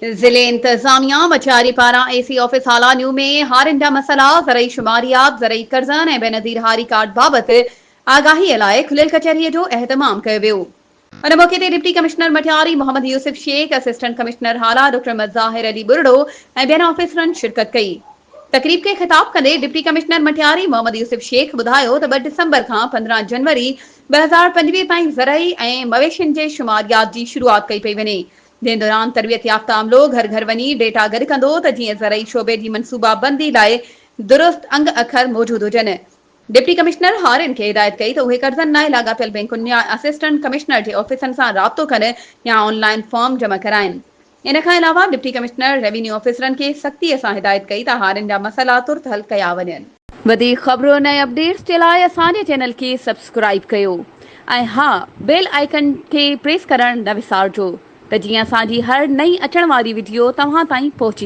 ضلعي انتظاميا مٽياري پاران اي سي آفيس هالا نيو ۾ هارين جا مسئلا، زرعي شماريات، زرعي قرضن ۽ بينظير هاري ڪارڊ بابت آگاهي لاء کليل ڪچهري جو اهتمام ڪيو ويو. ان موقعي تي deputy commissioner Matiari Muhammad Yousuf Shaikh, assistant commissioner Hala doctor Mazahir Ali Buriro ۽ ٻين آفيسرن شرڪت ڪئي. تقريب کي خطاب ڪندي ڊپٽي ڪمشنر مٽياري محمد يوسف شيخ ٻڌايو ته ٻه ڊسمبر کان 15 جنوري 2025 تائين زرعي ۽ مويشين جي شماريات جي شروعات ڪئي پئي وڃي جنهن دوران تربيت يافته عملو گهر گهر وڃي ڊيٽا گڏ ڪندو ته جيئن زرعي شعبي جي منصوبابندي لاء درست انگ اکر موجود هجن. ڊپٽي ڪمشنر هارين کي هدايت ڪئي ته اهي قرضن لاء لاڳاپيل بئنڪن يا اسسٽنٽ ڪمشنر جي آفيسن سان رابطو ڪن يا آن لائين فارم جمع ڪرائين. ان کان علاوه ڊپٽي ڪمشنر ريونيو آفيسرن کي سختيء سان هدايت ڪئي ته هارين جا مسئلا ترت حل ڪيا وڃن. وڌيڪ خبرن ۽ اپڊيٽس جي لاء اسان جي چينل کي سبسڪرائيب ڪيو ۽ ها بيل آئيڪن کي پريس ڪرڻ نه وسارجو ته جيئن اسان جي هر نئين اچڻ واري وڊيو توهان تائين پهچي.